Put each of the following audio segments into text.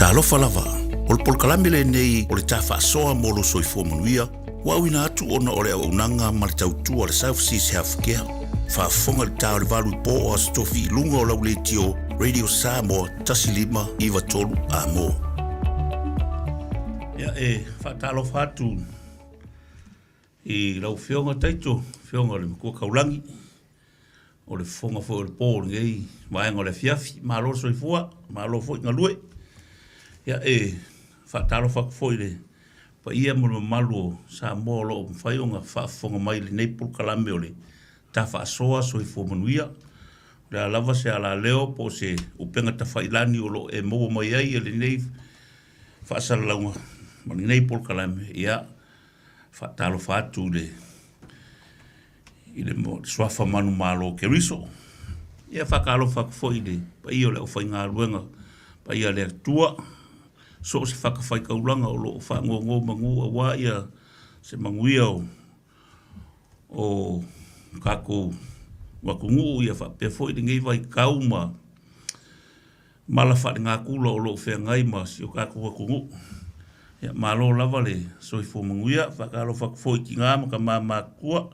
Talofa lava, o le polokalame lenei o le ta faasoa mo lou soifua manuia, ua auina atu ona o le auaunaga ma le tautua a le South Seas Healthcare. Faafofoga i le ta o le 8 i po o Aso Tofi i luga o lau leitio Radio Samoa 1593 Amo. Ia e faatalofa atu i lau Afioga Taito, Afioga i le Matua Taulagi, o le fofoga foi o le po o lenei vaega o le afiafi. Malo le soifua, malo foi galue. Ia e faatalofa atu foi i le paia ma le mamalu o Samoa o lo o mafai ona faafofoga mai i lenei polokalame o le Tafaasoa Soifua Manuia. O le a lava se alaleo po o se upega tafailagi o lo o e maua mai ai lenei faasalalauga ma lenei polokalame, ia faatalofa atu i le i le suafa manumalo o Keriso. Ia faatalofa atu foi i le paia o le aufaigaluega paia a le Atua, so o se fatafaitaulaga o lo o faanonomanu aua ia se manuia o o tatou atunuu ia faapea foi lenei vaitau ma mala faalenatura o lo o feagai ma si o tatou atunuu. Ia, malo lava le soifua manuia. Faatalofa atu foi i tina ma tama matutua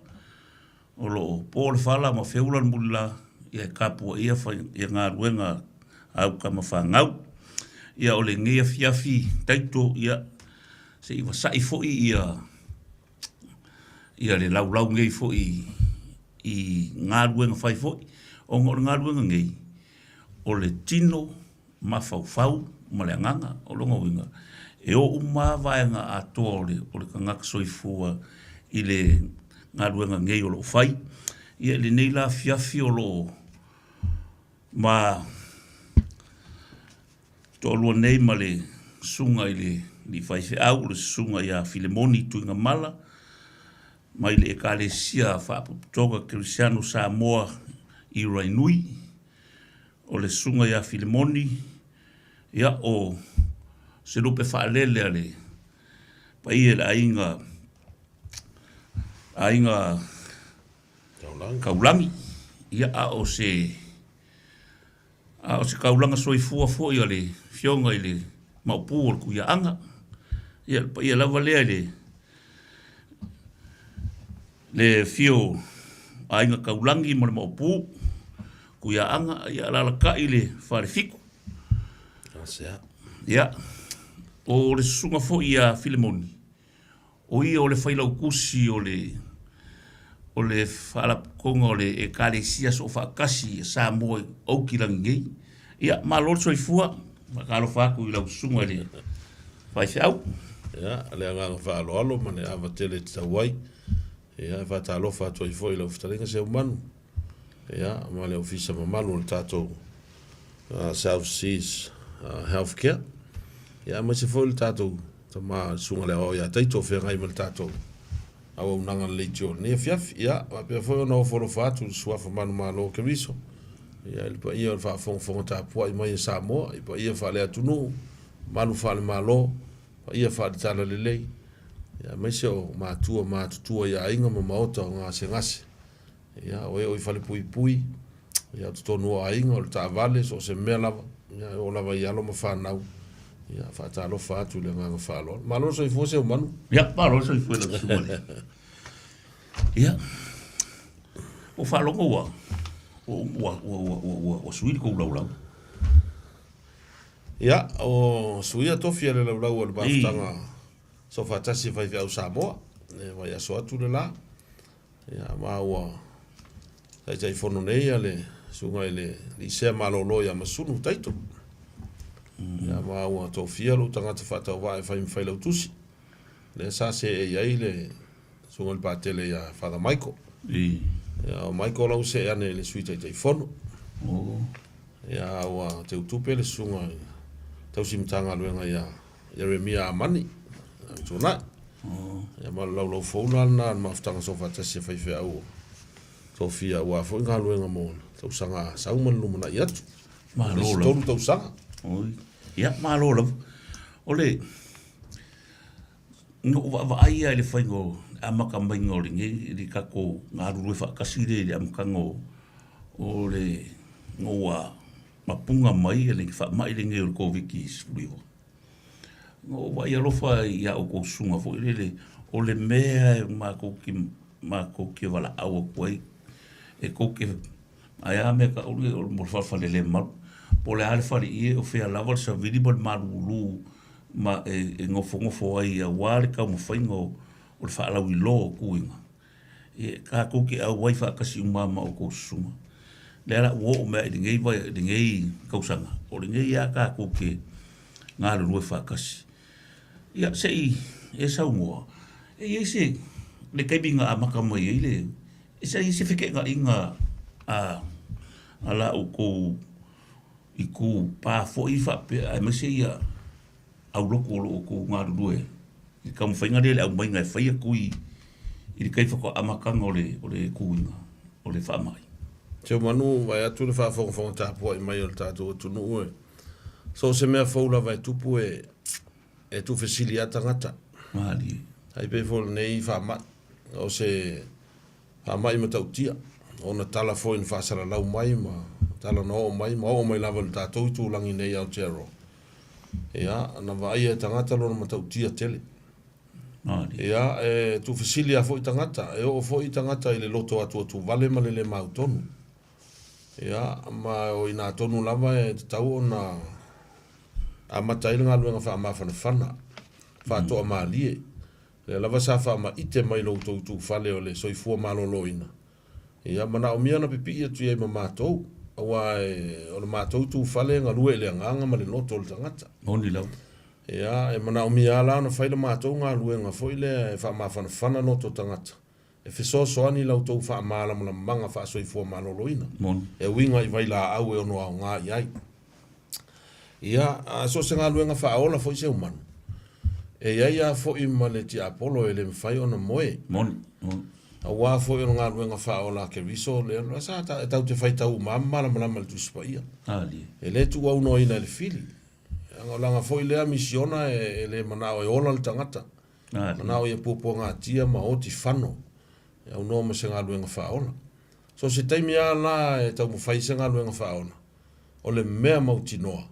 o lo o po le fala ma feula le mulila ia e tapuaia ia galuega a au tama fanau. Ia o lenei afiafi Taito, ia se i vasai foi ia ia le laulau nei foi i galuega fai foi, ona o le galuega nei, o le tino mafaufau ma le agaga. O lona uiga, e o uma lava vaega atoa o le tagata soifua i le galuega nei o lo o fai. Ia i lenei la afiafi o lo o ma toalua nei ma le susuga i le alii faifeau, o le susuga ia Filemoni Tuigamala mai le Ekalesia Faapotopotoga Kerisiano Samoa i Urainui. O le susuga ia Filemoni, ia o se lupe faalele a le paia i le aiga, aiga Taulagi, ia a o se A o se taulaga soifua foi a le Afioga i le Maopu o le Tuiaaga. Ia, le paia lava lea i le, le afio o Aiga Taulagi ma le Maopu, Tuiaaga, ia alaalatai le Falefitu. Ia, o le susuga foi ia Filemoni, O ia o le failautusi o le o le Faalapotopotoga o le Ekalesia Soofaatasi a Samoa i Aukilani nei. Ia, malo le soifua. Faatalofa atu i lau susuga i le faifeau. Ia, le agaga faaaloalo ma le ava tele e tatau ai. Ia, e faatalofa atu ai foi i lau fetalaiga Seumanu, ia, ma le ofisa mamalu o le tatou South Seas Healthcare. Ia, aemaise foi le tatou tama le susuga i le aoao ia Taito o feagai ma le tatou auaunaga lelei tio i lenei afiafi. Ia, faapea foi ona ofo alofa atu i le suafa manumalo o Keriso, ia, i le paia o le faafogafoga tapuai mai a Samoa, i paia faale-atunuu, malu faale-Malo, paia faale-talalelei, ia, aemaise o matua matutua i aiga ma maota o gasegase. Ia, o e o i falepuipui, ia, o totonu o aiga, o le taavale, so o se mea lava, ia, e oo lava i alo ma fanau, ia, faatalofa atu i le agaga faaaloalo. Malo le soifua Seumanu. Ia, malo le soifua i lau susuga. Ia, ua faalogo ua, ua, ua, ua, ua, ua sui le tou laulau. Ia, o suia tofi a le laulau o le mafutaga Soofaatasi a Faifeau Samoa, e vaiaso atu le la. Ia, ma ua taitaifono nei a le susuga i le Lisea Malolo ia Masunu Taito. Ia, ma ua tofia lou tagata faatauvaa e fai ma failautusi. Lea sa seei ai le susuga i le Patele ia Father Michael. Ia, o Michael la ua see ane i le Sui Taitaifono. Ia, ua teutupe le susuga i tausi Matagaluega ia Ieremia Amani, Tuanai. Ia ma o le laulau fou la lena a le Mafutaga Soofaatasi a Faifeau o Tofia aua foi galuega mo tausaga sau ma le lumanai atu. Malo lava. 3 tausaga. Oi. Ia, malo lava. O le na ou vaavaai lava i le faiga o le amata maiga o lenei le tatou galulue faatasi lea i le amataga o o le ina ua mapuga mai le faamai lenei o le Koviti-19. Na ou vaai alofa i a oukou susuga foi lele, o le mea e makou ke, makou ke valaau atu ai, e tou te, ae a mea e tau nei o le falefalelemalu, po o le a le faleie, o fea lava le savili ma le malulu ma e nofonofo ai aua le taumafaiga o le faalauiloa o tuiga, e tatou te auai faatasi uma lava ma outou susuga. O lea la ua oo mai lava i lenei, lenei tausaga, o lenei lava tatou te galulue faatasi. Ia se i e saunoa, e i ai se, le taimi na amata mai ai le, e i ai se feteenaiga a a la outou itupa foi faapea aemaise ia aulotu o lo o outou galulue ai i le taumafaiga lea i le aumaiga e faia tui i le taimi faatoa amataga o le o le tuiga o le faamai. Seumanu, vaeatu le faafogafoga tapuai mai o le tatou atunuu e so o se mea fou lava e tupu e e tuufesili lava tagata. Malie. Tai pei foi o lenei faamai, o se faamai matautia, ona tala foi na faasalalau mai ma tala na oo mai ma oo mai lava i le tatou itulagi nei i Aotearoa. Ia, na vaaia e tagata lona matautia tele. Malie. Ia, e tuufesili lava foi tagata, e oo foi tagata i le loto atuatuvale ma le le mautonu. Ia, ma o i ina tonu lava e tatau ona amata ai le galuega faamafanafana, faatoamalie. Lea lava sa faamaite mai lo outou itufale o le soifua maloloina, ia manaomia ona pipii atu i ai ma matou, aua o le matou itufale e galue i le agaga ma le loto o le tagata. Moni lava. Ia, e manaomia lava la ona fai le matou galuega foi lea e faamafanafana loto o tagata, e fesoasoani i la outou faamalamalamaga faasoifua maloloina, e uiga i vailaau e ono aoga i ai. Ia, a so o se galuega faaola foi Seumanu, e i ai lava foi ma le tiapolo e le mafai ona moe. Moni, moni. Aua foi o le galuega faaola a Keriso, lea sa e tatou te faitau uma lava ma malamalama i le Tusi Paia. E le tuuaunoaina e le fili. Leaga o lana foi lea misiona e le manao e ola le tagata. Manao ia puapuagatia ma oti fano e aunoa ma se galuega faaola. So se taimi lava la e taumafai se galuega faaola, o le mea mautinoa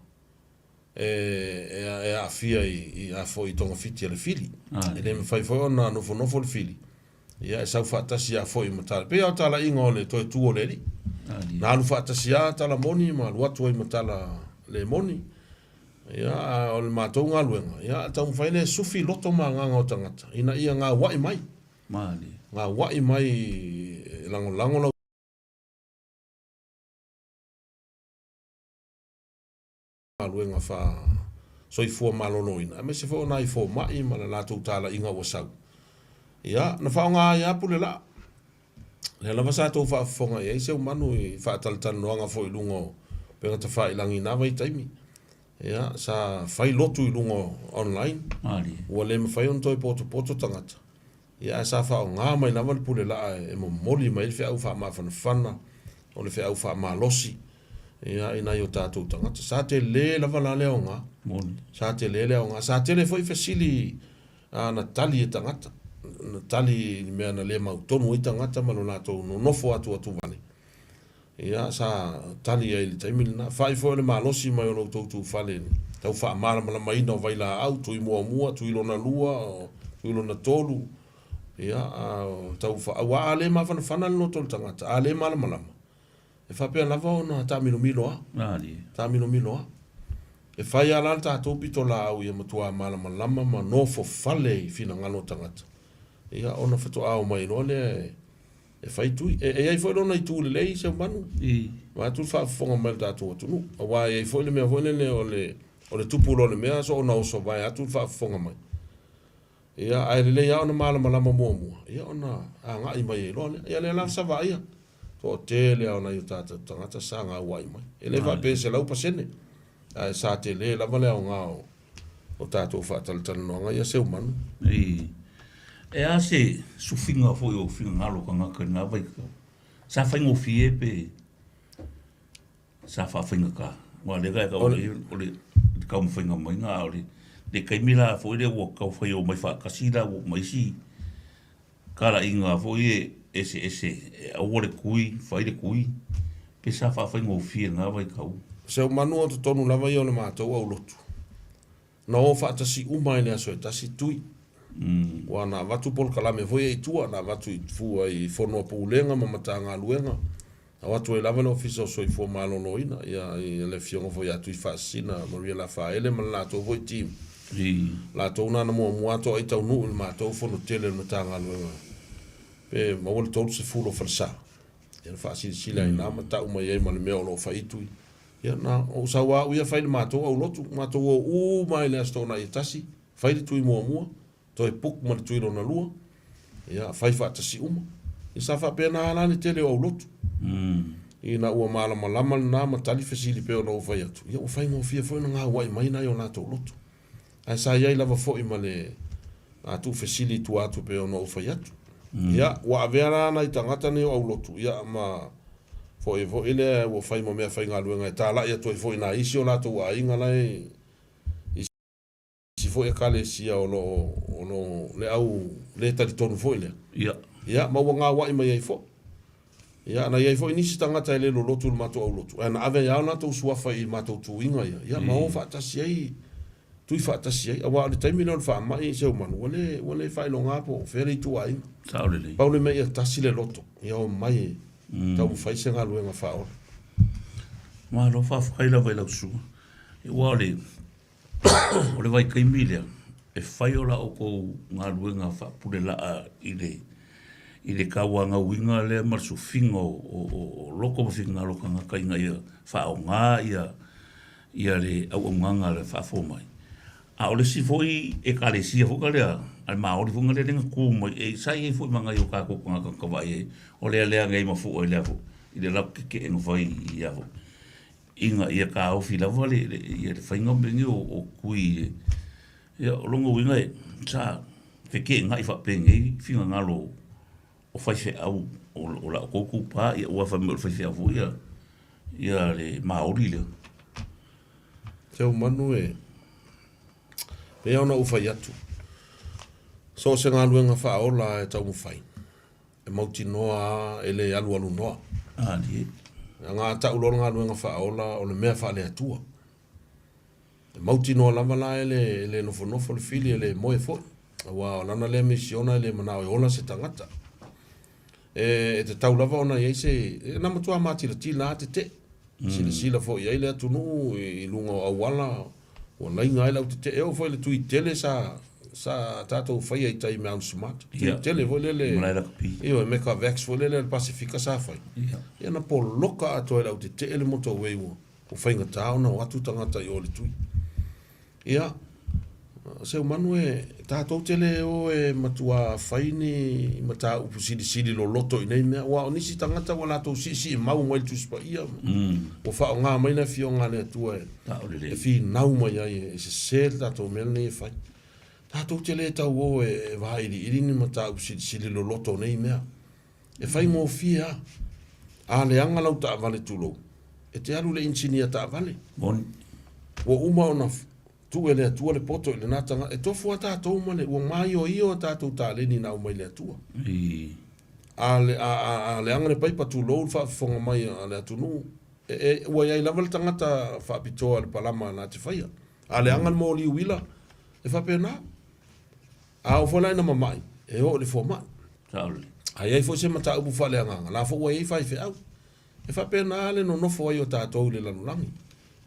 e, e, e aafia i, i, a foi i togafiti a le fili. E le mafai foi ona nofonofo le fili, ia e sau faatasi lava foi ma tala. E pei lava o talaiga o le toe tu o le alii. Na alu faatasi lava tala moni ma alu atu ai ma tala le moni. Ia, a o le matou galuega, ia, taumafai lea e sufi loto ma agaga o tagata ina ia gauai mai. Malie. Gauai mai e lagolago lau galuega faa-soifua maloloina, aemaise foi o nai fomai ma le latou talaiga ua sau. Ia, na faaaoga ai lava pule laa. Lea lava sa tou faafofoga i ai Seumanu i faatalatalanoaga foi i luga o upega tafailagi i na vaitaimi. Ia, sa fai lotu i luga o online. Ua le mafai ona toe potopoto tagata. Ia, ae sa faaaoga mai lava le pule laa e momoli mai ai le feau faamafanafana, o le feau faamalosi, ia, i nai o tatou tagata. Sa tele lava la le aoga. Sa tele le aoga. Sa tele foi fesili A na tali e tagata, na tali i le mea na le mautonu ai tagata ma lo latou nonofo atuatuvale, ia, sa tali ai i le taimi lena. Fa'i foi o le malosi mai o lo outou tufale i le tau faamalamalamaina o vailaau, tui muamua, tui lona lua, tui lona tolu, ia, a o tau fa, aua a le mafanafana le loto o le tagata, a le malamalama, e faapea lava ona taamilomilo a, taamilomilo a. E fai lava la le tatou pitolaau ia matua malamalama ma nofofale i finagalo o tagata, ia ona faatoa omai loa lea e fai tui. E i ai foi lona itu lelei Seumanu, vaeatu le faafofoga mai o le tatou atunuu, aua e i ai foi le mea foi lele o le, o le tupu loa o le mea soona oso vaeatu le faafofoga mai. Ia, ae lelei lava ona malamalama muamua, ia ona agai mai ai loa lea. Ia lea la sa vaaia, toatele lava o nai o tatou tagata sa gauai mai. E le faapea e 100%, ae sa tele lava le aoga o tatou faatalatalanoaga ia Seumanu. I, e a se sufiga foi o finagalo o tagata i lena vaitau? Sa faigofie pe Sa faafaigata, aua o lea e tau nei o le taumafaiga maiga, a o le taimi la foi lea ua tau fai omai faatasi la ma isi talaiga foi ia eseese e aua le tui, fai le tui, pe sa faafaigofie i lena vaitau. Seumanu o totonu lava ia o le matou aulotu. Na o faatasi uma ai le aso e tasi tui. Ua na avatu polokalame foi ia i tua, na avatu i fua i fono a Pulega ma Matagaluega, na o atu ai lava le Ofisa o Soifua Maloloina, ia, i le Afioga foi ia Tuifaasisina Maria Lafaele ma le latou foi team. Latou na na muamua atoa ai taunuu i le matou fono tele o le Matagaluega pe maua le 30 o falesa. Ia na faasilasila ai i ina ma tau mai ai ma le mea o lo o faitu. Ia na ou sau lava au ia fai le matou aulotu, matou o uma lava i le Aso Toonai e tasi, fai le tui muamua, toe book ma le tui lona lua, ia fai faatasi uma. Ia sa faapena lava la le tele o aulotu. Ina ua malamalama lena ma tali fesili pei ona ou fai atu, ia ua faigofie foi ona gauai mai nai o latou lotu. Ae sa i ai lava foi ma le tuufesili i tua atu pei ona ou fai atu. Ia, ua avea la nai tagata nei o aulotu, ia, ma foi foi lea ua fai ma meafaigaluega e talai atu ai foi i nai isi o latou aiga la e i isi foi ekalesia o lo o, o lo o, le au le talitonu foi lea. Ia. Ia, ma ua gauai mai ai foi. Ia, na i ai foi nisi tagata e le lolotu i le matou aulotu, ae na ave ai lava o latou suafa i matou tuiga ia, ia ma o faatasi ai, tui faatasi ai. Aua o le taimi lea o le faamai Seumanu, ua le, ua le faailoga po o fea le ituaiga. Sao lelei. Pau le mea ia tasi le loto, ia omai e taumafai se galuega faaola. Malo faafetai lava i lau susuga. Aua o le O le vaitaimi lea, e fai o la outou galuega faapulelaa i le i le tauanauina lea ma le sufiga o loto ma finagalo o tagata ina ia faaaoga ia ia le auaunaga a le faafomai. A o le isi foi ekalesia foi lea a le Maori foi lea na tu mai, e sa i ai foi ma nai o tatou tagata na vaai ai, o lea lea nei mafua i le a foi, i le latou tetee na fai i a foi ina ia taofi lava le, le, ia le faiga o mea nei o, o tui. Ia, o lona uiga e, sa feteenai faapenei finagalo o faifeau o, o la outou itupa, ia ua fai mai o le faifeau foi ia, ia le Maori lea. Seumanu e, pei ona ou fai atu, so o se galuega faaola e taumafai, E mautinoa a e le alualu noa. Alie. Leaga a tau loa le galuega faaola o le mea faale-Atua. E mautinoa lava la e le, e le nofonofo le fili e le moe foi, aua o lana lea misiona e le manao e ola se tagata. E, e tatau lava ona i ai se, e, na matua matilatila a tetee. Silasila foi i ai le atunuu i, i luga o auala Ua laina ai le au tetee. E oo foi i le tui tele sa sa tatou faia i tai i Mount Smart. Tui tele foi lele. Malae lakapi. Ioe, Mecca Vax foi lele a le Pasefika sa fai. Ia na poloka atoa e le au tetee le motorway ua ua faigata ona o atu tagata i o i le tui. Ia, Seumanu e, tatou te le o e matua fai ni mataupu silisili loloto i nei mea, aua o nisi tagata ua latou siisiimau mai le Tusi Paia, ua faaaoga mai le Afioga a le Atua e, e finau mai ai e sese le tatou mea lenei e fai. Tatou te le tau o e vailiili ni mataupu silisili loloto o nei mea. E faigofie lava. A leaga lau taavale tulou, e te alu i le inisinia taavale. Moni. Ua uma ona tuu e le Atua le poto i lena tagata. E tofu lava tatou ma le, ua maioio a tatou taleni na aumai le Atua. A, a, a, a leaga le paipa tulou le faafofoga mai a le atunuu, e, e, ua i ai lava le tagata faapitoa i le palama na te faia. A leaga le moli uila, e faapena. A oo foi la ina mamai, e oo i le fomai. A i ai foi se mataupu faaleagaga, la foi ua i ai faifeau. E faapena le nonofo ai o tatou i le lalolagi.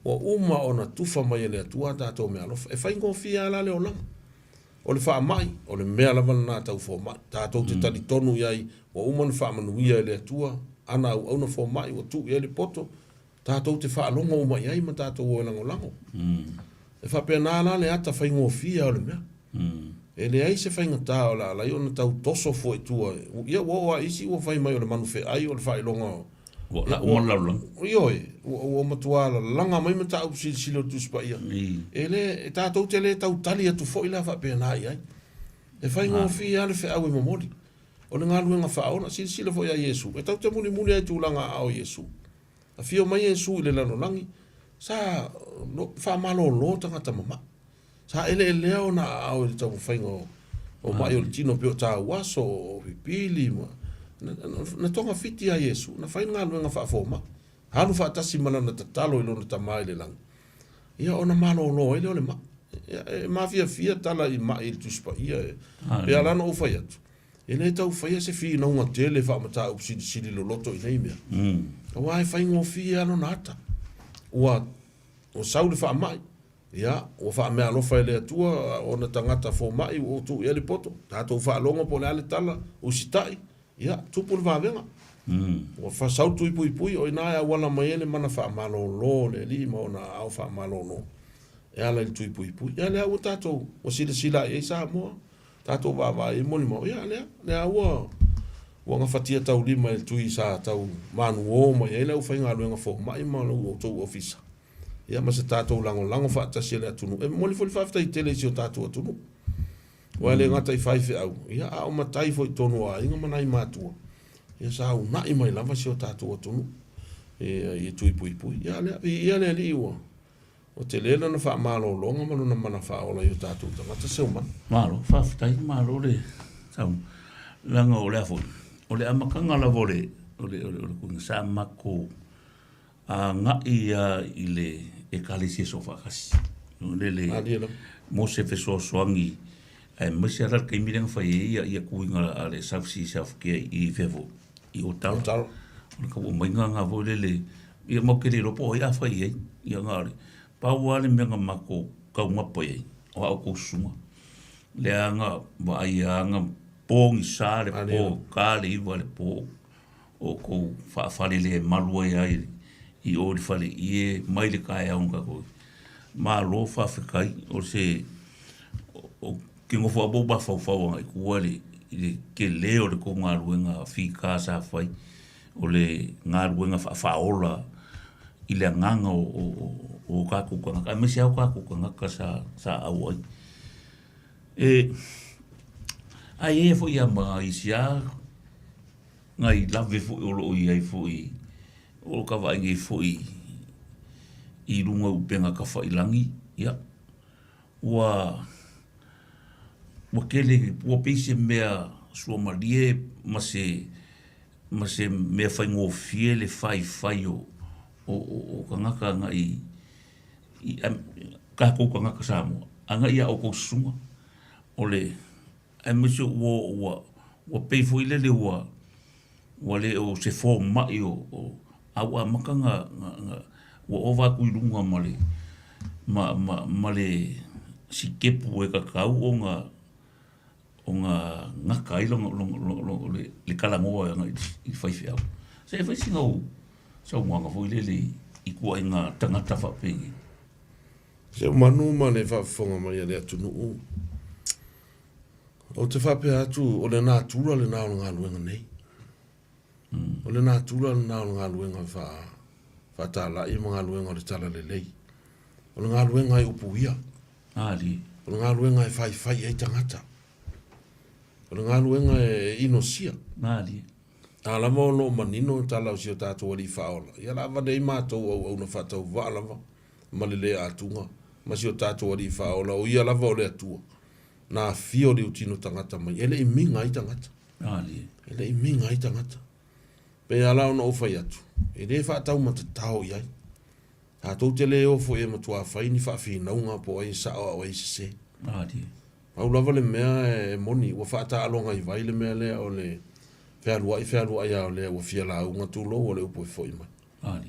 Ua uma ona tufa mai e le Atua a tatou meaalofa. E faigofie lava la le olaga. O le faamai, o le mea lava lena tau fomai. Tatou te talitonu i ai, ua uma ona faamanuia e le Atua ana auauna fomai, ua tuu i ai le poto, tatou te faalogo uma i ai ma tatou o e lagolago. E faapena la le ata faigofie o le mea. E leai se faigata o le a alai ona tau toso fua i tua. Ia ua oo lava i isi ua fai mai o le manu feai o le faailoga o... Ua lau uma le lalolagi. Ioe, ua matua lalaga mai mataupu silisili o le Tusi Paia. E le, e tatou te le tau tali atu foi la faapena i ai. E faigofie lava le feau e momoli. O le galuega faaola, silasila foi ia Iesu, e tatou te mulimuli lava i tulaga aao o Iesu. Afio mai Iesu i le lalolagi, sa faamalolo tagata mama'i. Sa eleelea ona aao i le taumafaiga o ma'i o le tino pei o tauaso, o pipili ma... Na togafiti lava Iesu, na fai le galuega faafomai, alu faatasi ma lana tatalo i lona Tama i le lagi, ia ona malolo ai lea o le ma'i. Ia, e mafiafia tala i ma'i i le Tusi Paia. E pei lava la ona ou fai atu, e le tau faia se finauga tele faamataupu silisili loloto i nei mea, aua e faigofie lava lona ata. Ua sau le faamai, ia, ua faameaalofa e le Atua ona tagata fomai ua tuu i ai le poto, tatou faalogo po o le a le tala, usitai, Ia, tupu le vavega. Ua sau le tui puipui, o i ina e auala mai ai le mana faamalolo o le Alii ma ona aao faamalolo e ala i le tui puipui. Ia, lea ua tatou, ua silasila i ai Samoa, tatou vaavaai i ai molimau, ia, lea, lea ua, ua gafatia taulima e le tui sa tau manuo mai ai le aufaigaluega fomai ma lo outou ofisa, ia, ma se tatou lagolago faatasi e le atunuu. E momoli foi le faafetai tele i si o tatou atunuu. Aua e le gata i faifeau, ia, a o matai foi i totonu o aiga ma nai matua, ia sa uunai mai lava si o tatou atunuu i tui puipui. Ia lea, viia le Alii ua ua tele lana faamalologa ma lona mana faaola i o tatou tagata seumanu. Malo, faafetai, malo le saunoaga. Leaga o le a foi, o le amataga lava o le o le o le kuiga sa matou agai lava i le Ekalesia Soofaatasi. Lele mo se fesoasoani aemaise lava la le taimi lea na fai ai ia tuiga a le South Sea Self Care i fea foi, i Otara. O le tau aumaiga lena foi lele, ia matou te le iloa po o ai a fai i ai. Ia na o le pau lava le mea na matou taumapa i ai, o a outou susuga. Lea na vaai lava na pogisa le po, ta le 9 i le po o kou faafalelemalu ai lava i o i le faleie mai le taeao na tatou Malo faafetai o se ou te nofo lava ma ou mafaufau agai i tua i le tele o le tou galuega fita sa fai o le galuega faafaaola i le agaga o tatou tagata aemaise lava o tatou tagata sa auai. E ae i ai foi lava ma isi lava nai lave foi o lo o i ai foi, o lo o ta vaai nei foi i luga o upega tafailagi, ia, ua ua tele, ua pei se mea suamalie ma se ma se mea faigofie le faifai o tagata agai i tatou tagata Samoa agai ia outou susuga o le aemaise ua ua ua pei foi lele ua ua le o se fomai o o a ua amata ona ua ova atu i luga ma le ma ma ma le sitepu e tatau ona ona gata ai lona lona le talanoa agai i faifeau. Se i fai sina ou saunoaga foi lele i ituaiga tagata faapenei. Se manu ma le faafofoga mai a le atunuu, ou te faapea atu o le natura lena o le galuega nei. O le natura lena o le galuega faatalai ma galuega o le talalelei. O le galuega e upuia. O le galuega e faifai ai tagata. O le galuega e inosia. A lava o lo o manino le tala o si o tatou Alii Faaola, ia o le a avane ai matou auauna faatauvaa lava ma le le atuga ma si o tatou Alii Faaola, o Ia lava o le Atua, na afio liutino tagata mai, e le i miga ai tagata. E le i miga ai tagata. Pei lava la ona ou fai atu, e le faataumatatao i ai. Tatou te le o foi e matua fai ni faafinauga po o ai e sao a o ai e sese. Pau lava le mea e moni, ua faataaloga i vai le mea lea o le fealuai fealuai lava o lea ua fia lauga tulou o le upu e foi mai.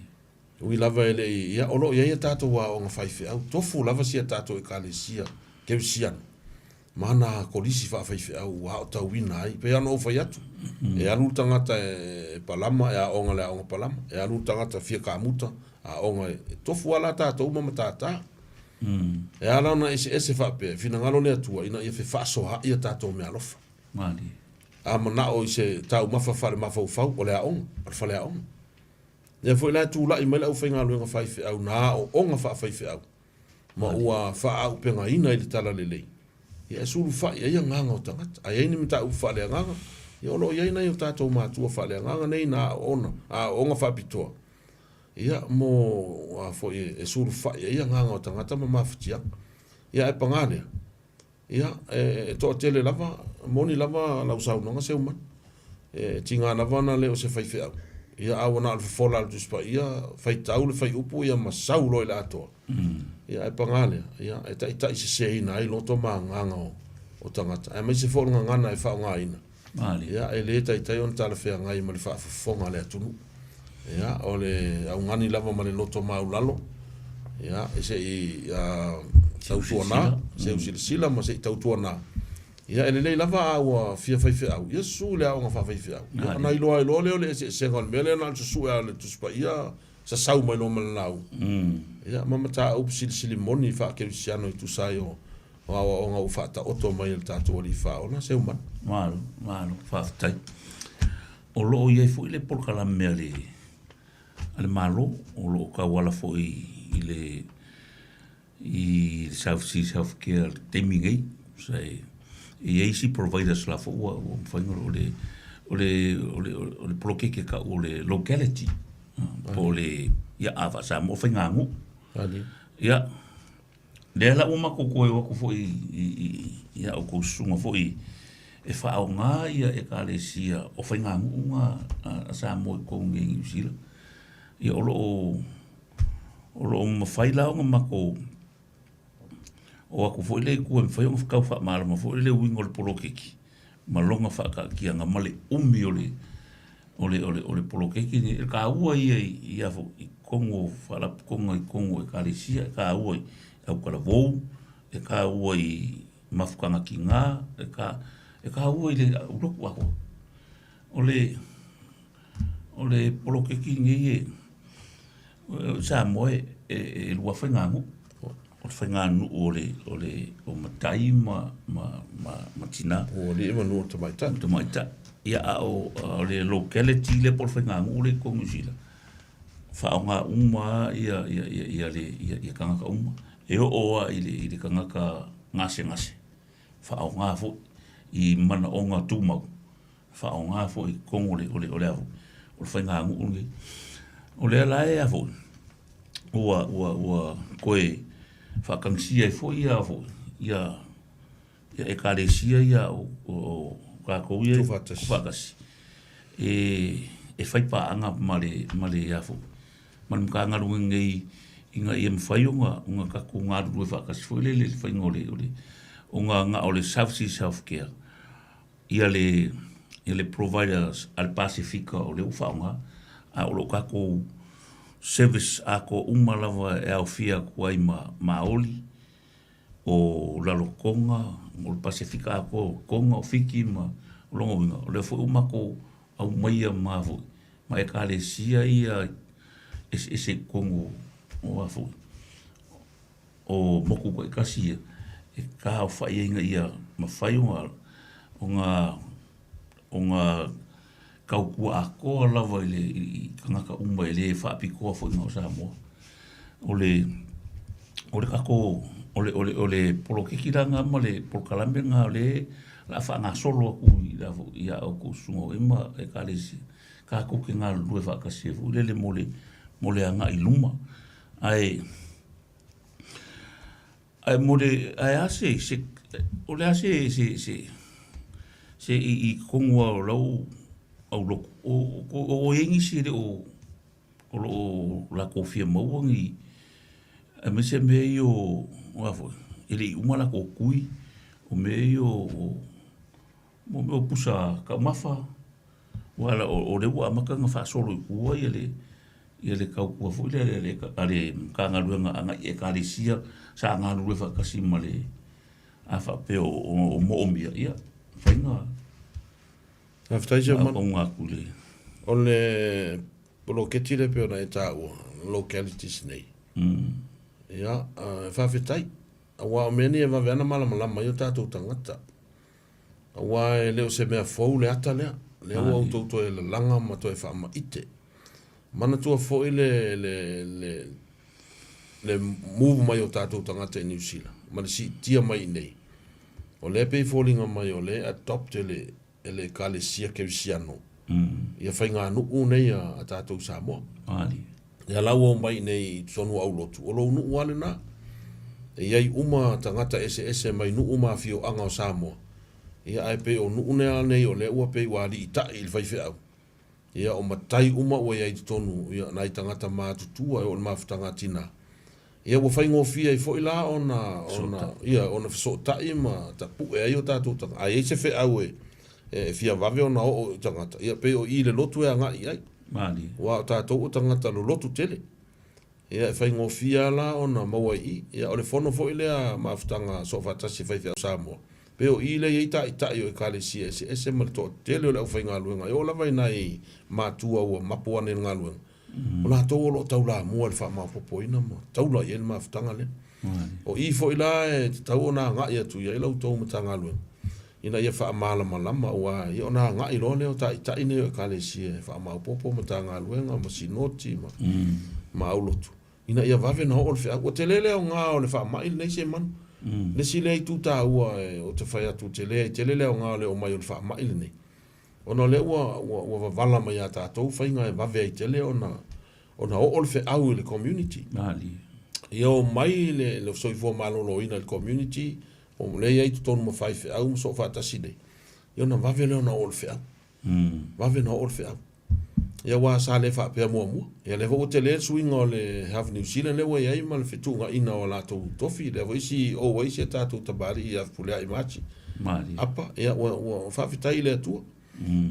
E ui lava e le i, ia o lo o i ai a tatou aoga faifeau, tofu lava si a tatou Ekalesia Kerisiano ma ana kolisi faafaifeau ua aotauina ai. E pei lava ona ou fai atu, e alu le tagata e palama e aoga i le aoga palama, e alu le tagata fia kamuta, aoga e tofu lava la tatou ma matata. E ala ona eseese faapea, e finagalo le Atua ina ia fefaasoaai a tatou meaalofa. A manao i se taumafa faalemafaufau, o le aoga, o le faleaoga. Lea foi la e tulai mai le aufaigaluega faifeau na aooga faafaifeau ma ua faaaupegaina i le talalelei, ia e sulufai ai agaga o tagata. A i ai ni mataupu faaleagaga, ia o lo o i ai nai o tatou matua faaleagaga nei na aoona, aooga faapitoa, ia mo a foi e sulufai ai agaga o tagata ma mafatiaga. Ia ae paga lea, ia e toatele lava, moni lava lau saunoaga Seumanu, e tiga lava ona le o se faifeau, ia a ua na o le fofola a le Tusi Paia, faitau le fuaiupu ia ma sau loa i le atoa. Ia, ae paga lea, ia, e taitaiseseina ai loto ma agaga o, o tagata, aemaise foi o le gagana e faaaogaina, ia, e le taitai ona talafeagai ma le faafofoga a le atunuu. Ia, o le augani lava ma le loto maulalo, ia, e se i tautuana, seu silasila ma se i tautuana. Ia, e lelei lava a ua fia faifeau, ia susu i le aoga faafaifeau. Ia, ona iloa ai loa lea o le eseesega o le mea lea na o le susue lava o le Tusi Paia sasau mai loa ma le lauga. Ia, ma mataupu silisili moni faakerisiano e tusa ai o aoaoga ua faataoto mai e le tatou Alii Faaola, Seumanu. Malo, malo, faafetai. O lo o i ai foi le polokalame a le a le Malo o lo o tauala foi i le i le South Seas Healthcare i le taimi nei. Sa e i ai isi providers la foi ua ua mafai ona o le o le o le o le poloketi e tau o le locality po o le ia a faa-Samoa faiganuu. Ia, lea la ua matou toe o atu foi i a outou susuga foi e faaaoga ia Ekalesia o faiganuu na a Samoa i totonu i Niu Sila. Ia o lo o mafai la ona matou o atu foi lea i tua e mafai ona tau faamalamalama foi le uiga o le poloketi ma lona faataatiaga ma le umi o le o le, o le, o le poloketi lenei. E taua ia i, i, i totonu o faalapotopotoga i totonu o ekalesia, e taua i autalavou, e taua i mafutaga tina, e, ta, e taua i le ulotu atoa. O le, o le poloketi lenei e, o Samoa e, e, e lua faiganuu. O le faiganuu o le, o le, o matai ma, ma, ma, ma tina. O alii ma nuu o tamaitai. Tamaitai. Ia, a o, o le locality lea po o le faiganuu lea i totonu o Niu Sila, faaaoga uma lava ia, ia, ia, ia, le, ia, ia tagata uma. E oo lava i le, i le tagata gasegase, faaaoga foi i manaoga tumau, faaaoga foi i totonu o le, o le, o le, o le faiganuu lenei. O lea la e a foi, ua, ua, ua toe faatagisia ai foi ia, foi, ia, ia ekalesia ia o, o tatou ia tuufaatasi e, e fai paaga ma le, ma le, a foi, ma le Matagaluega nei ina ia mafai ona, ona tatou galulue faatasi foi lele i le faiga o le, o le, ona na o le South Seas Healthcare ia le, ia le providers a le Pasefika o lea ua faaaoga, a o lo o tatou service atoa uma lava e aofia atu ai ma Maoli, o Lalotoga, o le Pasefika atoa, o Toga, o Fiti ma o lona uiga, o lea foi ua matou aumaia ma foi ma ekalesia ia eseese i totonu o a foi o motu taitasi ia e taaofai ai ina ia mafai ona ona ona tautua atoa lava i le i tagata uma e le faapitoa foi na o Samoa. O le o le tatou o le o le o le poloketi la lena ma le polokalame lena o lea o le a faagasolo atu i la foi ia outou susuga foi ma ekalesia tatou te galulue faatasi ai foi lele mo le mo le agai i luma. Ae Ae mo le, ae a se, se, o le a se, se, se, se i, i totonu lava o lau aulotu, o, o, o i ai nisi e le o, o lo o latou fia maua ni, aemaise mea ia o, o a foi, e le i uma latou tui, o mea ia o, o, o mea o pusa taumafa, aua o lea ua amata ona faasolo i tua ia le, ia le tautua foi lea a le Matagaluega agai i Ekalesia sa galulue faatasi ma le a faapea o moomia, ia mafai ona Faafetai Seumanu. auaunaga atu i le O le poloketi lea pei ona e taua, localities nei, ia, faafetai, aua o mea nei e vave lava ona malamalama ai o tatou tagata. Aua e le o se mea fou le ata lea, lea ua outou toe lalaga ma toe faamaite. Manatua foi le, le, le, le move mai o tatou tagata i Niu Sila ma le siitia mai i inei. O lea e pei e foliga mai o lea e adopt e le, e le Ekalesia Kerisiano ia faiganuu nei a, a tatou Samoa. Ia la ua omai i inei i totonu o aulotu, o lou nuu lava lena. E i ai uma tagata eseese mai nuu ma afioaga o Samoa, ia ae pei o nuu lea nei o lea ua pei ua aliitai i le faifeau. Ia o matai uma ua i ai i totonu, ia nai tagata matutua e oo i le mafutaga a tina. Ia ua faigofie ai foi la ona, ona, ia, ona fesootai ma tapue ai o tatou tagata. A i ai se feau e, e fia vave ona oo i tagata, ia pei o i i le lotu e agai i ai. Malie. Aua o tatou o tagata lolotu tele. Ia e faigofie lava la ona maua i i. Ia o le fono foi lea a Mafutaga Soofaatasi a Faifeau Samoa, pei o i lea e i ai taitai o Ekalesia eseese ma le toatele o le aufaigaluega e oo lava i nai matua ua mapu ane i le galuega, o latou o lo o taulamua i le faamaopoopoina ma taula i ai le mafutaga lea. O i foi la e tatau ona agai atu i ai la outou Matagaluega ina ia faamalamalama aua ia ona agai loa lea o taitai nei o Ekalesia e faamaopoopo Matagaluega ma Sinoti ma, ma aulotu ina ia vave ona oo le feau. Ua tele le aoga o le faamai lenei Semanu. Le isi lea itu taua ou te fai atu tele ai tele le aoga o le oo mai o le faamai lenei, ona o lea ua, ua, ua vavala mai ia tatou faiga e vave ai tele ona, ona oo le feau i le community. Malie. Ia o mai le, le soifua maloloina i le community, o lea e i ai i totonu ma faifeau ma soofaatasi nei, ia ona vave lea ona oo le feau. Vave ona oo le feau. Ia aua sa le faapea muamua. Ia lea foi ua tele le suiga o le Health New Zealand lea ua i ai ma le fetuunaiga o latou tofi, lea foi CEO ai si a tatou tamalii ia Fepuleai Marchi. Malie. Apa, ia ua, ua faafetai i le Atua.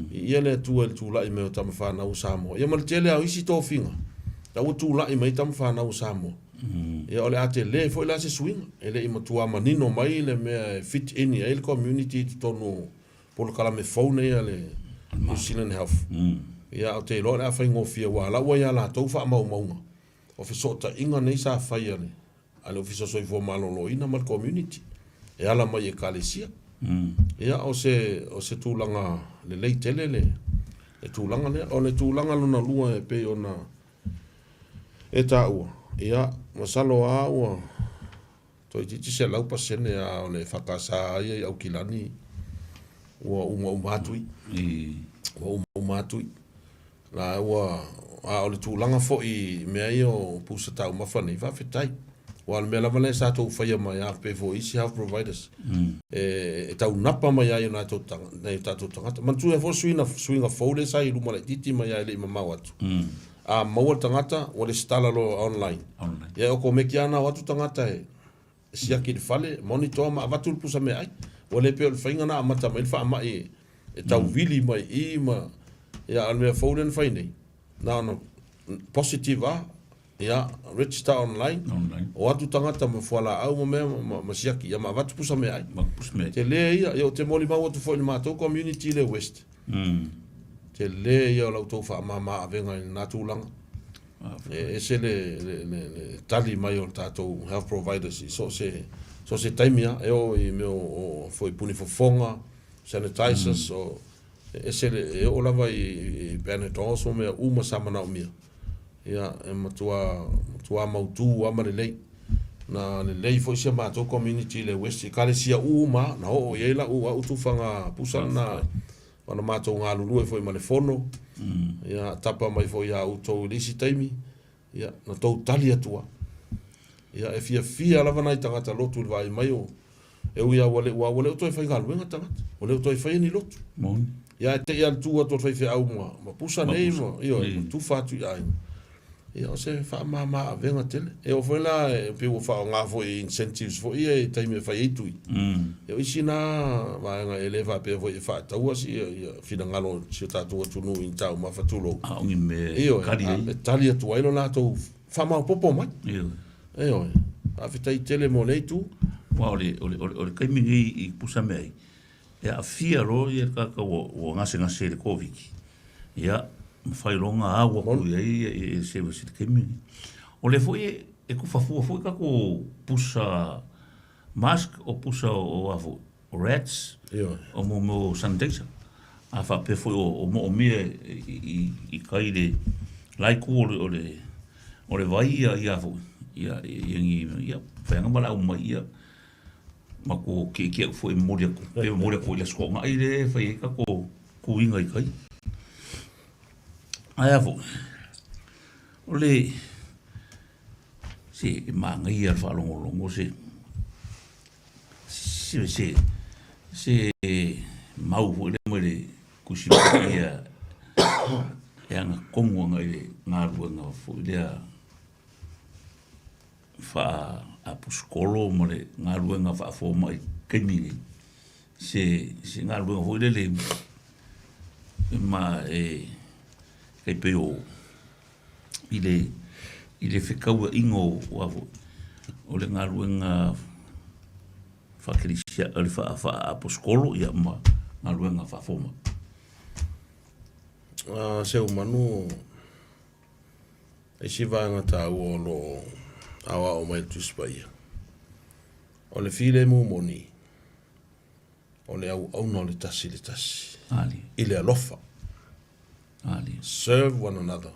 Viia le Atua i le tulai mai o tama fanau o Samoa. Ia ma le tele lava o isi tofiga, la ua tulai mai tama fanau o Samoa. Ia o le a tele foi la se suiga, e le i matua manino mai le mea e fit in i ai le community i totonu o polokalame fou nei a le New Zealand Health. Ia ae ou te iloa o le a faigofie aua o la ua i a latou faamaumauga o fesootaiga nei sa fai a le a le Ofisa o Soifua Maloloina ma le community e ala mai i Ekalesia. Ia o se, o se tulaga lelei tele le, le tulaga lea. O le tulaga lona lua e pei ona e taua, ia masalo lava ua toeitiiti 100% lava o le EFKS ia i Aukilani ua umauma atu i. Ua umauma atu i. La ua, a o le tulaga foi i mea ia o pusa taumafa nei, faafetai. Aua o le mea lava lea sa tou faia mai lava pei foi isi health providers, e taunapa mai lava i nai o tatou tagata. Manatua foi le suiga fou lea sa i luma laitiiti mai lava e le i mamao atu, a maua le tagata ua resitala loa online, ia e okomeki lava ona o atu tagata e siaki i le fale, monitor ma avatu le pusa meaai. Ua le pei o le faiga na amata mai ai le faamai e tau vili mai i i ma, ia, a o le mea fou lea na fai nei, na ona positive lava, ia, register online, o atu tagata ma fualaau ma mea ma siaki, ia ma avatu pusa meaai. Tele ia, ia ou te molimau atu foi i le matou community lea West, tele ia o la outou faamama avega i lena tulaga. E ese le, le, le, le tali mai o le tatou health providers i so o se, so o se taimi lava, e oo i mea o, o foi puni fofoga, sanitizers, o, e ese le, e oo lava i, i Panadols ma mea uma sa manaomia. Ia, e matua, matua mautu lava ma lelei. Na lelei foi si a matou community i le West, Ekalesia uma lava, na oo i ai lau, au tufaga pusa lena Ona matou galulue foi ma le fono, ia, tapa mai foi ia outou i le isi taimi, ia, na tou tali atu lava. Ia, e fiafia lava nai tagata lotu i le vaai mai o, e ui lava ua le, ua, ua le o toe faigaluega tagata, ua le o toe faia ni lotu. Moni. Ia, ae te i lava le tu atu o le faifeau ma, ma pusa nei, ma, ioe, ma tufa atu i aiga. Ia, o se faamama avega tele. E oo foi la, e pei ua faaaoga foi i incentives foi ia i taimi e fai ai tui. Ia, o isi na vaega e le faapea foi e faataua si ia finagalo o si o tatou atunuu i ni taumafa, tulou. A o ni mea e tali ai. E tali atu ai lo latou faamaopoopo mai. Ioe. Ioe. Faafetai tele mo lea itu. Aua o le, o le, o le taimi nei i pusa mea ai, e aafia loa le tagata ua gasegase i le Koviti, ia, mafai loa ona au atu i ai le service i le taimi lenei. O lea foi e tufa fua foi tatou pusa mask, o pusa o a foi, o rats, o mea o sanitizer. A faapea foi o moomia i tai i le la itu o le vai ia foi, ia, ia, mafai lava ona valaau mai ia. Matou ki'eki'e foi e momoli atu, pe momoli atu foi i le Aso Toonai lea e fai ai tatou tuiga i tai. Ae a foi, o le, se e manaia le faalogologo se, se, se, se mau foi lea mai le Tusi Paia e agatonu agai i le galuega foi lea. faa-aposetolo ma le galuega faa-fomai i le taimi lenei, se se galuega foi lele ma e tai pei o i le i le fetauaiga o a foi o le galuega faakerisiano o le faa-aposetolo ia ma galuega faafomai. Seumanu isi vaega taua o lo o aoao mai e le Tusi Paia, o le filemu moni, o le auauna o le tasi i le tasi i le alofa. Serve one another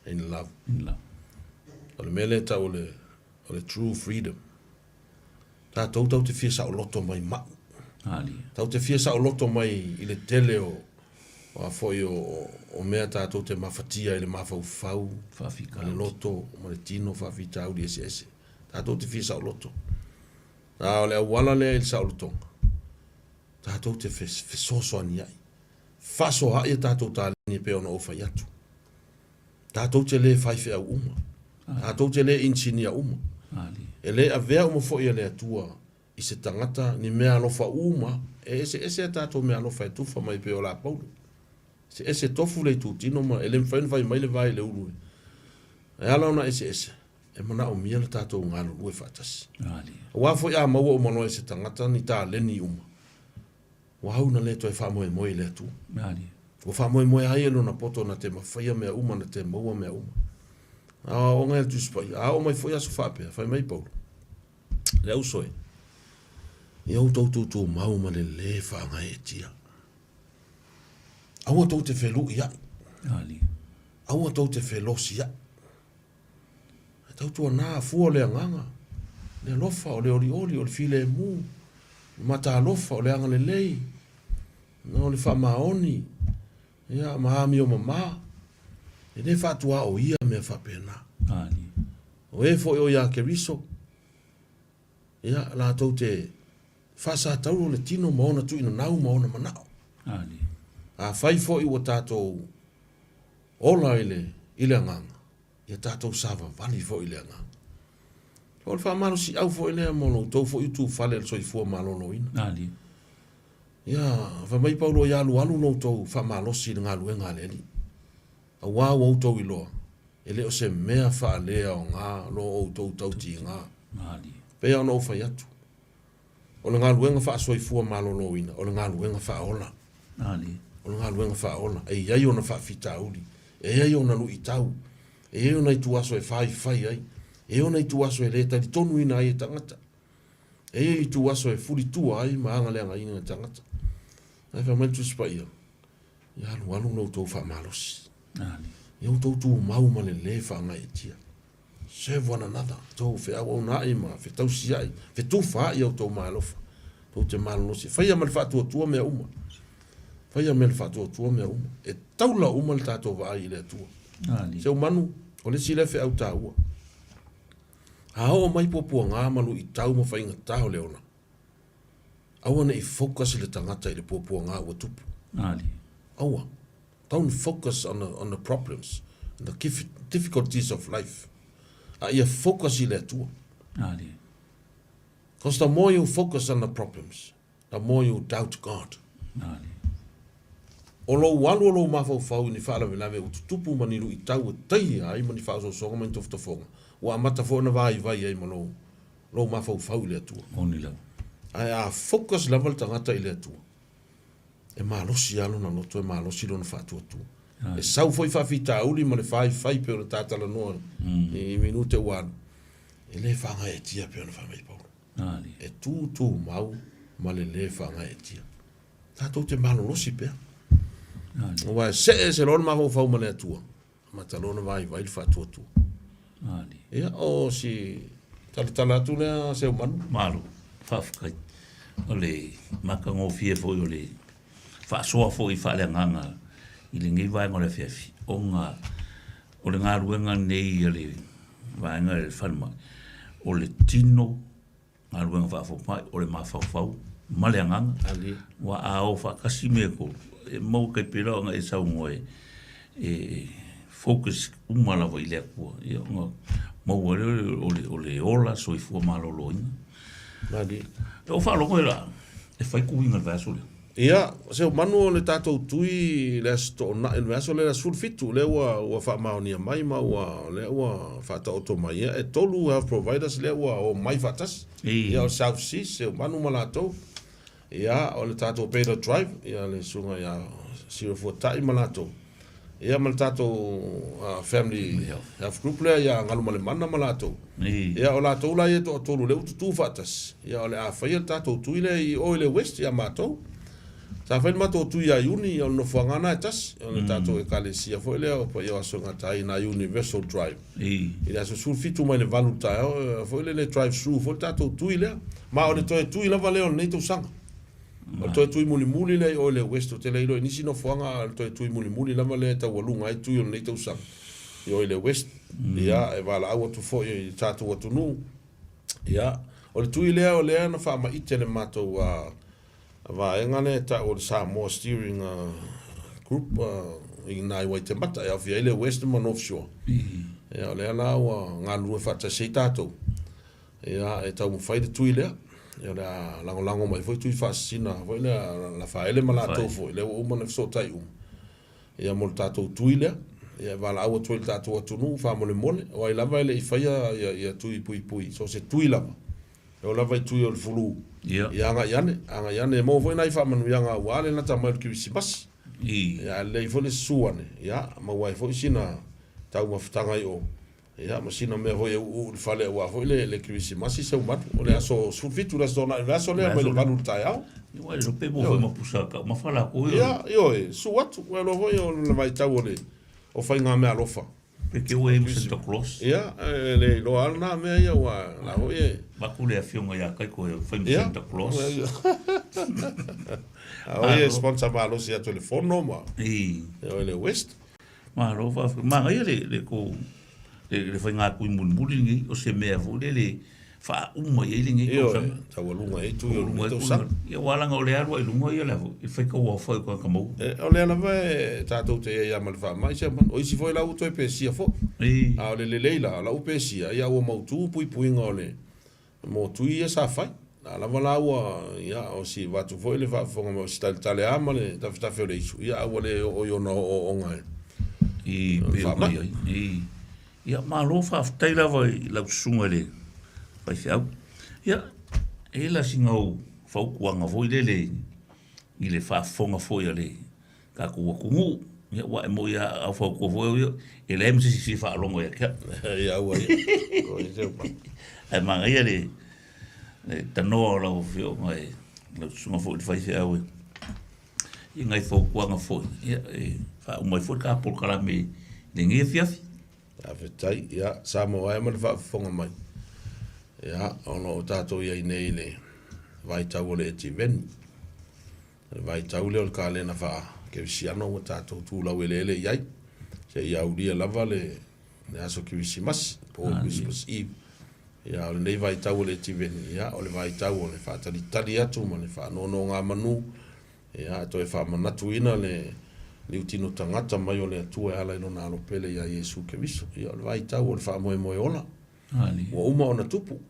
in love. In love. O le mea lea e tau o le, o le true freedom. Tatou tatou te fia saoloto mai mau. Tatou te fia saoloto mai i le tele o o a foi o, o mea tatou te mafatia i le mafaufau, ma le loto, ma le tino, faafitauli eseese. Tatou te fia saoloto. A o le auala lea i le saolotoga, tatou te fesoasoani ai. Faasoaai a tatou taleni e pei ona ou fai atu. Tatou te le faifeau uma. Tatou te le inisinia uma. E le avea uma foi e le Atua i se tagata ni meaalofa uma. E eseese a tatou meaalofa e tufa mai pei o lapaula. Eseese tofu le itutino ma e le mafai ona fai mai le vae i le ulu. E ala ona eseese, e manaomia le tatou galulue faatasi. Aua foi a maua uma loa e se tagata ni taleni uma, Ua au na le toe faamoemoe i le Atua. Ua faamoemoe ai e lona poto na te mafaia mea uma, na te maua mea uma. A aoaoga e le Tusi Paia, a oo mai foi aso faapea, fai mai Paulo, Le auso e, ia outou tutumau ma le lē faagaeetia. Aua tou te feluʻiaʻi. Aua tou te felosiaʻi. Ae tautuana fua o le agaga, le alofa, o le olioli, o le filemu, o le mataalofa, o le agalelei, o le faamaoni, ia, ma amio mama. E le faatuaoia mea faapena. O e foi o ia Keriso, ia, latou te faasatauro le tino ma ona tuuinanau ma ona manao. Afai foi ua tatou ola i le, i le agaga, ia tatou savavali foi i le agaga. O le faamalosiau foi lea mo lo outou foi utufale o le soifua maloloina. Ia, fai mai Paulo, ia alualu lo outou faamalosi i le galuega a le Alii. Aua ua outou iloa, e le o se mea faaleaoga lo outou tautiga. Pei lava ona ou fai atu, O le galuega faasoifua maloloina, o le galuega faaola. O le galuega faaola. E i ai ona faafitauli, e i ai ona luitau, e i ai ona ituaso e faifai ai, e i ai ona ituaso e le talitonuina ai e tagata, e i ai ituaso e fulitua ai ma agaleagaina e tagata. Ae fai mai le Tusi Paia, Ia alualu lo outou faamalosi, ia outou tumau ma le lē faagaeetia. Serve one another, tou feauaunaai ma fetausiai, fetufaai a outou meaalofa, tou te malolosi. Faia ma le faatuatua mea uma. Faia me le faatuatua mea uma. E taula uma le tatou vaai i le Atua. Seumanu, o le isi lea feau taua. A oo mai puapuaga ma luitau ma faigata o le ola, aua ne i focus le tagata i le puapuaga ua tupu. Aua. Don't focus on the, on the problems, the difficulties of life. A ia focus i le Atua. Because the more you focus on the problems, the more you doubt God. O lou alu o lou mafaufau i ni faalavelave ua tutupu ma ni luitau e taia ai ma ni faaosoosoga ma ni tofotofoga, ua amata foi ona vaivai ai ma lou, lou mafaufau i le Atua. Ae a focus lava le tagata i le Atua, e malosi lava lona loto, e malosi lona faatuatua. E sau foi faafitauli ma le faifai pei ona ta talanoa i minute ua alu, e le faagaeetia pei ona fai mai Paulo. E tutumau ma le le faagaeetia. Tatou te malolosi pea. Aua e see ese loa le mafaufau ma le Atua, amata loa ona vaivai le faatuatua. Ia, o si talatala atu lea Seumanu. Malo, faafetai. O le matagofie foi o le faasoa foi faaleagaga i lenei vaega o le afiafi, ona o le galuega lenei a le vaega i le falemai, o le tino galuega faafomai, o le mafaufau ma le agaga. Aua a o faatasi mea e tolu, e maua tai pei la ona e saunoa e focus uma lava i le Atua, ia ona maua lea o le, o le ola soifua maloloina. Malie. E o faalogo e la, e fai tuiga i le vaiaso lea. Ia, seumanu o le tatou tui i le Aso Toonai, le vaiaso lea le 17, lea ua, ua faamaonia mai ma ua, lea ua faataoto mai. Ia, e tolu health providers lea ua omai faatasi. Ia, o le South Seas, seumanu ma latou. Ia, o le tatou Beta Drive, ia le susuga ia Cyril Fuatai ma latou. Ia ma le tatou Family Health Group lea ia Galumalemana ma latou. Ia o latou la ia e toatolu lea ua tutu faatasi, ia o le a faia le tatou tui lea i o i le West ia matou. Sa fai le matou tui ia Iuni, ia o le nofoaga lena e tasi, o le tatou ekalesia foi lea o Paia o Aso e Gata ai i na Universal Drive. I le aso 17 mai le 8 i le taeao, foi lele drive through foi le tatou tui lea. Ma o le toe tui lava lea o lenei tausaga. O le toe tui mulimuli lea i o i le West, ou te le iloa i nisi nofoaga, a o le toe tui mulimuli lava lea e taualuga ai tui o lenei tausaga i o i le West. Ia, e valaau atu foi i le tatou atunuu. Ia, o le tui lea o lea na faamaite e le matou vaega lea e tau o le Samoa Steering Group i ina i Waitemata, e aofia ai le West ma North Shore. Ia, o lea la ua galulue faatasi ai tatou. Ia, e taumafai le tui lea. Ia, o le a lagolago mai foi tui faasisina foi lea a Lafaele ma latou foi, lea ua uma ona fesootai uma, ia, mo le tatou tui lea. Ia, e valaau atu ai i le tatou atunuu, faamolemole, o ai lava e le i faia ia, ia tui puipui, so o se tui lava, e oo lava i tui o le fulu, ia, ia agai ane, agai ane, e maua foi nai faamanuiaga aua le lata mai o le Kerisimasi. Ia, a lelei foi le susu ane, ia, maua ai foi sina taumafataga i o. Ia, ma sina mea foi e uuu i le fale aua foi le, le Kerisimasi Seumanu. O le aso 17, le aso Toonai, le aso lea mai le 8 i le taeao. Ia, e pe mo foi ma pusa ka ma fala ko ia. Ia, ioe, su atu. Ua iloa foi o le vaitau o le o faiga meaalofa. Pe ke ua e Santa Claus. Ia, e le iloa lava lena mea ia ua la foi e. Vaku le afioga ia Kaiko e fai ma Santa Claus. A o ia e sponsor malosi atu i le fono ma. I. Ioe le West. Malo faafetai. Manaia le le kou le le faiga tui mulimuli lenei o se mea foi lele faauma i ai lenei tausaga. Ioe, taualuga ai tui o lenei tausaga. Ia aua leaga o lea alu ai i luga ia le a foi, i le faitau aofai o tagata maua. E, o lea lava e tatou te i ai lava ma le faamai Seumanu. O isi foi la ua toe pesia foi. A o le lelei la, o la ua pesia, ia ua mautu puipuiga o le Mo tui ia sa fai. A lava la ua, ia, o si avatu foi le faafofoga mai o si taletale a ma le tafetafe o le isu, ia, a ua le oo i ona ooooga e I pei ona i ai. I. Ia, malo faafetai lava i lau susuga i le faifeau. Ia, e i ai la sina ou fautuaga foi lele i le faafofoga foi a le tatou atunuu, ia aua e moni lava a ou fautua foi au ia, e leai ma se isi e fia faalogo ia te au. Ia aua ia. Ae manaia le tanoa o lau afioga i lau susuga foi i le faifeau i nai fautuaga foi, ia e faauma ai foi le ta polokalame i lenei afiafi. Faafetai. Ia, Samoa e ma le faafofoga mai. Ia, o lo o tatou i ai nei i le vaitau o le Etiveni. O le vaitau lea o le kalena faa-kerisiano ua tatou tulau eleele i ai, seia aulia lava le aso Kerisimasi po o Christmas Eve. Ia, o lenei vaitau o le Etiveni, ia, o le vaitau o le faatalitali atu ma le faanonogamanu, ia, e toe faamanatuina le liutino tagata mai o le Atua e ala i Lona Alo Pele ia Iesu Keriso. Ia, o le vaitau o le faamoemoe ola, ua uma ona tupu.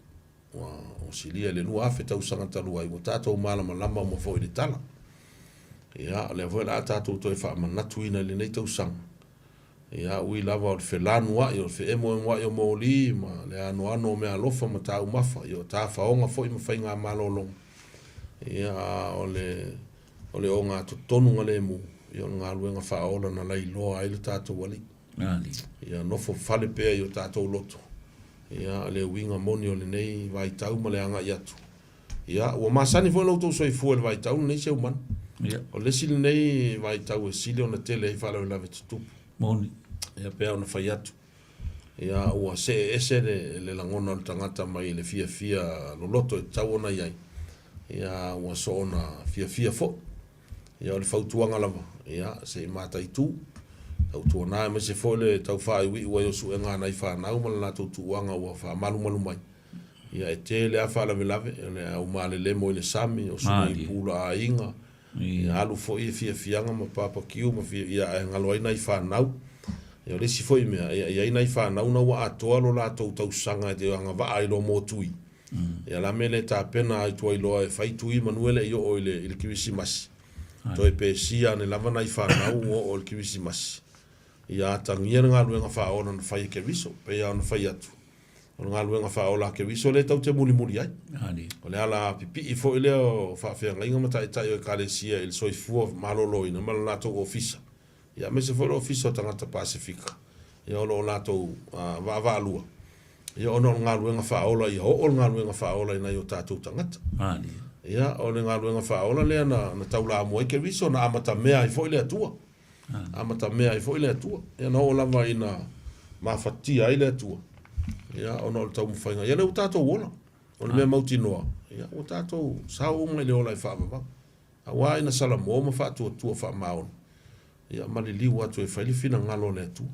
Ua silia i le 2000 tausaga talu ai, ua tatou malamalama uma foi i le tala. Ia, o lea foi o le a tatou toe faamanatuina i lenei tausaga. Ia, ui lava o le felanuai, o le feemoemoai o moli ma le anoano o meaalofa ma taumafa, ia o tafaoga foi ma faigamalologa. Ia, a o le, o le ogatotonugalemu, ia o le galuega faaola na lailoa ai lo tatou Alii. Ia nofo fale pea i o tatou loto. Ia, le uiga moni o lenei vaitau ma le agai atu. Ia, ua masani foi lo outou soifua i le vaitau lenei Seumanu. Ia. O le isi lenei vaitau e sili ona tele ai faalavelave tutupu. Moni. Ia, pei ona fai atu. Ia, ua see ese le, le lagona o le tagata mai le fiafia loloto e tatau ona i ai. Ia, ua soona fiafia foi. Ia o le fautuaga lava, ia se i mataitu, tautuana aemaise foi le tau faaiuiu ai o suega a nai fanau ma le latou tuuaga ua faamalumalu mai. Ia e tele lava faalavelave, o le au malelemo i le sami, o sui pula aiga, ia alu foi i fiafiaga ma papakiu ma fia, ia ae galo ai nai fanau. Ia o le isi foi mea, ia e i ai nai fanau na ua atoa lo latou tausaga e agavaa ai loa mo tui. Ia la mea lea e tapena ai tuai loa e fai tui manu e le i oo i le, i le Kerisimasi. Toe pesia ane lava nai fanau ua oo i le Kerisimasi. Ia atagia le galuega faaola na fai e Keriso, pei lava ona fai atu, o le galuega faaola a Keriso lea tatou te mulimuli ai. O le ala pipii foi lea o faafeagaiga ma taitai o Ekalesia i le soifua maloloina ma le latou ofisa, ia aemaise foi le Ofisa o Tagata Pasefika, ia o lo o latou vaavaalua, ia ona o le galuega faaola ia oo le galuega faaola i nai o tatou tagata. Ia o le galuega faaola lea na, na taulamua ai Keriso, na amatamea ai foi le Atua. Amatamea ai foi le Atua. Ia na oo lava ina mafatia ai le Atua, ia ona o le taumafaiga. Ia lea ua tatou ola. O le mea mautinoa, ia ua tatou sao uma i le ola e faavavau. Aua ina salamo ma faatuatua faamaoni, ia ma liliu atu e fai le finagalo o le Atua.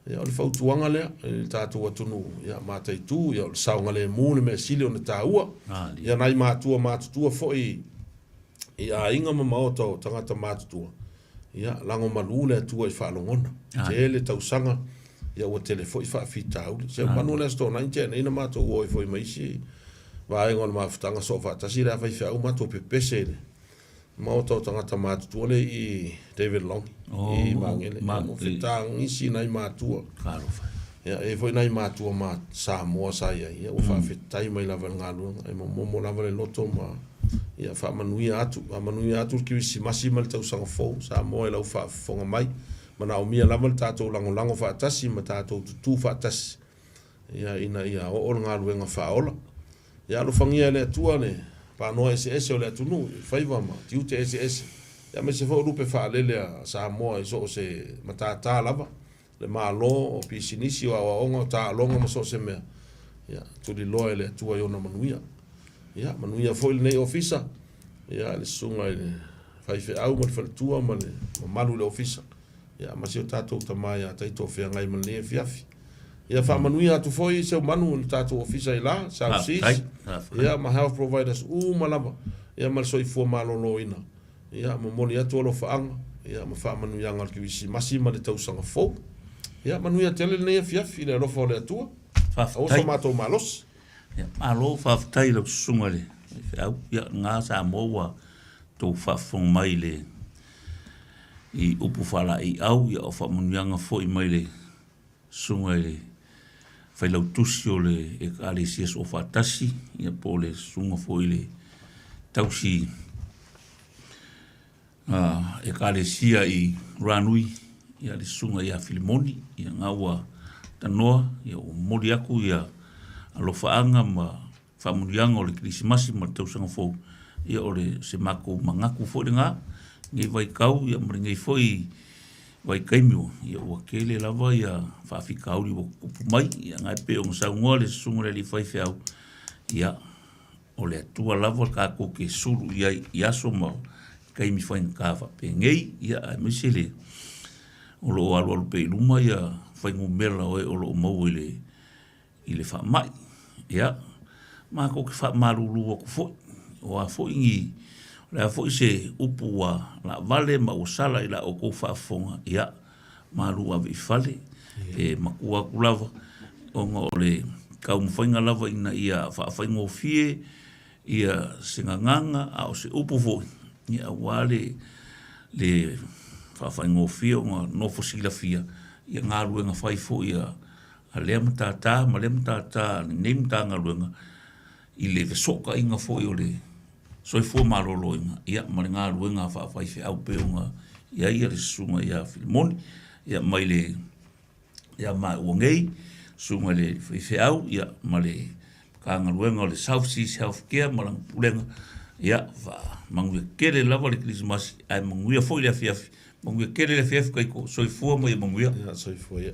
Ia, o le fautuaga lea i le tatou atunuu, ia mataitu, ia o le saogalemu le mea sili ona taua. Ia nai matua matutua foi i aiga ma maota o tagata matutua, ia lagomalu le Atua i faalogona. Tele tausaga, ia ua tele foi faafitauli. Seumanu o le Aso Toonai na tea nei na matou o ai foi ma isi vaega o le mafutaga soofaatasi le a faifeau matou pepese i le maota o tagata matutua lea i David Long i Magele. Mo fetagisi nai matua. Ia, e i ai foi nai matua ma Samoa sa i ai, ia ua faafetai mai lava i le galuega, e momomo lava le loto ma ia faamanuia atu, faamanuia atu le Kerisimasi ma le tausaga fou, Samoa i lau faafofoga mai. Manaomia lava le tatou lagolago faatasi ma tatou tutū faatasi ia, ina ia oo le galuega faaola. Ia alofagia e le Atua le panoa eseese o le atunuu i faiva ma tiute eseese, ia aemaise foi o lupe faalele a Samoa i so o se matata lava, le Malo, o pisinisi, o aoaoga, o taaloga ma so o se mea, ia tuliloa e le Atua i ona manuia. Ia manuia foi lenei ofisa, ia le susuga i le faifeau ma le faletua ma le mamalu i le ofisa. Ia, ma si o tatou tama ia Taito o feagai ma lenei afiafi. Ia faamanuia atu foi Seumanu i le tatou ofisa i la, South Seas, ia ma health providers uma lava, ia ma le soifua maloloina. Ia momoli atu alofaaga, ia ma faamanuiaga o le Kerisimasi ma le tausaga fou. Ia manuia tele lenei afiafi i le alofa o le Atua. Aua so matou malosi. Ia, malo faafetai i lau susuga i le faifeau. Ia, lena Samoa ua tou faafofoga mai i le i upu faalaeiau, ia o faamanuiaga foi mai le susuga i le Failautusi o le Ekalesia Soofaatasi, ia po o le susuga foi i le tausi Ekalesia i Ranui, ia le susuga ia Filimoni, ia nga ua tanoa, ia ua momoli atu ia alofaaga ma faamanuiaga o le Kerisimasi ma le tausaga fou, ia o le se matou manatu foi lena, lenei vaitau ia ma lenei foi vaitaimi ua, ia ua tele lava ia faafitauli ua tutupu mai, ia na e pei ona saunoa le susuga i le alii faifeau, ia o le Atua lava tatou te sulu i ai i aso ma taimi faigata faapenei, ia aemaise le o lo o alualu pea i luma ia fuainumera o e o lo o maua i le i le faamai. Ia, matou te faamalulu atu foi, o a foi ni, o le a foi se upu ua laavale ma ua sala i la outou faafofoga, ia, malu ave i fale, e matua atu lava, ona o le taumafaiga lava ina ia faafaigofie ia se gagana a o se upu foi, ia aua le, le faafaigofie ona nofo silafia ia galuega fai foi a a lea matata ma lea matata a lenei Matagaluega i le fesootaiga foi o le soifua maloloina ia ma le galuega faafaifeau pei ona i ai le susuga ia Filimoni ia mai le ia maua nei susuga i le faifeau ia ma le Matagaluega o le South Seas Healthcare ma lana Pulega ia faamanuia tele lava le Kerisimasi ae manuia foi le afiafi manuia tele le afiafi Taito soifua ma ia manuia. Ia soifua ia.